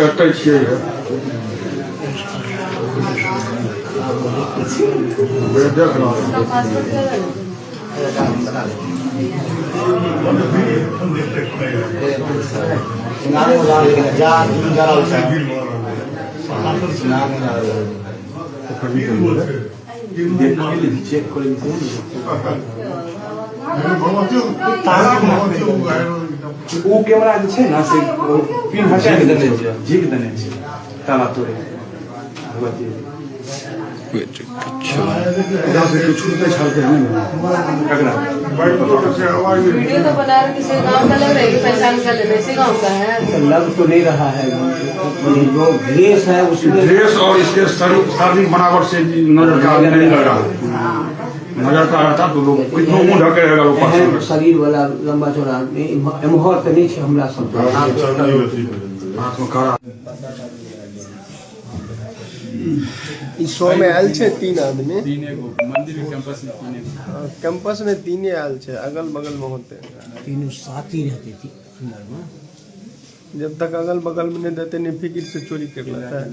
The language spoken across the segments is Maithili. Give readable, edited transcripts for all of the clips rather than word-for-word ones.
एतै छियै। देख रहल। चेक करै। ओ कैमरा जे छै ने, से पिन हटा के देने छै, झिक देने छै, ताला तोड़े भगवती। इधर से किछु छूटते छलकै हन ककरा? वीडियो तो बना रहे, किसी गांव का लग रहा है कि पहचान कर लेना, इसी गांव का है। लग तो नहीं रहा है, जो ड्रेस है उसमें। ड्रेस और इसके शरीर, शारीरिक बनावट से नजर का आदमी नहीं लग रहा है। नजर का रहता तो लोग कितनो मुंह ढके रहेगा, लोग एहन पसंद शरीर वाला लंबा चौड़ा आदमी एम्हर तऽ नहि छै हमरा सब। हाथ में कड़ा। ई शो में आयल छै तीन आदमी। तीने गो मंदिर के कैंपस में तीने गो। हाँ, कैंपस में तीने आयल छै, अगल बगल में होते। तीनू साथी रहते थी अंदर में। जब तक अगल बगल में नहीं देते, नहीं फिक्र से चोरी कर लेता है।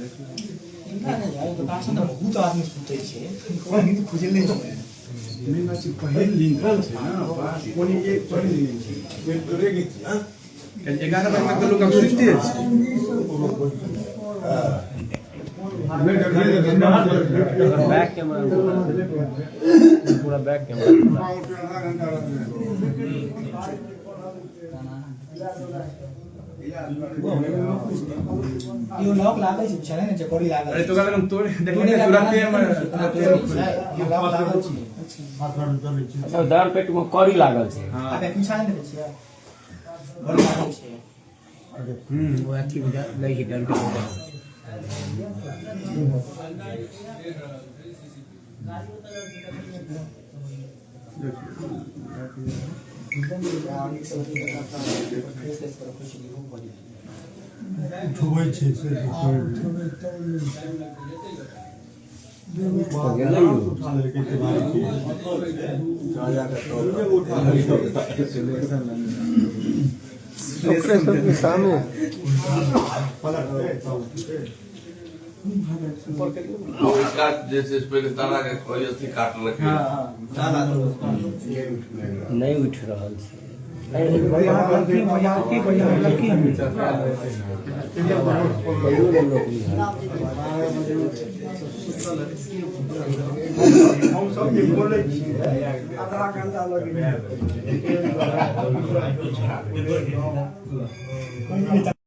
बहुत आदमी सुतै छै, नींद खुजल नहि छै। मेन बात छै, पहिल निकल छै ने, पौने एक पहिल 11 बजे तक तऽ लोग आब सुतिते छै। बैक कैमरा, पूरा बैक कैमरा। यो लॉक लागल छै, बुझल ने, चकोरी लागल। अरे तो कहलक हम तोड़े देखले तुरंते हमर तुरंते खुल। यो लॉक लागल छै। अच्छा, दार पेट में कड़ी लागल छै। हाँ। आ पीछा नहि देखै छियै, कड़ी लागल छै। ओ अथी लै छै डंटी। उठबै छै से। गेलै यौ। ओकरे सबके सामने। इसका जैसे पहले ताला के कोई अथी काटलकै। नहि उठि रहल छै। हम सब जे बोलै छियै, आधा घंटा लगै छै।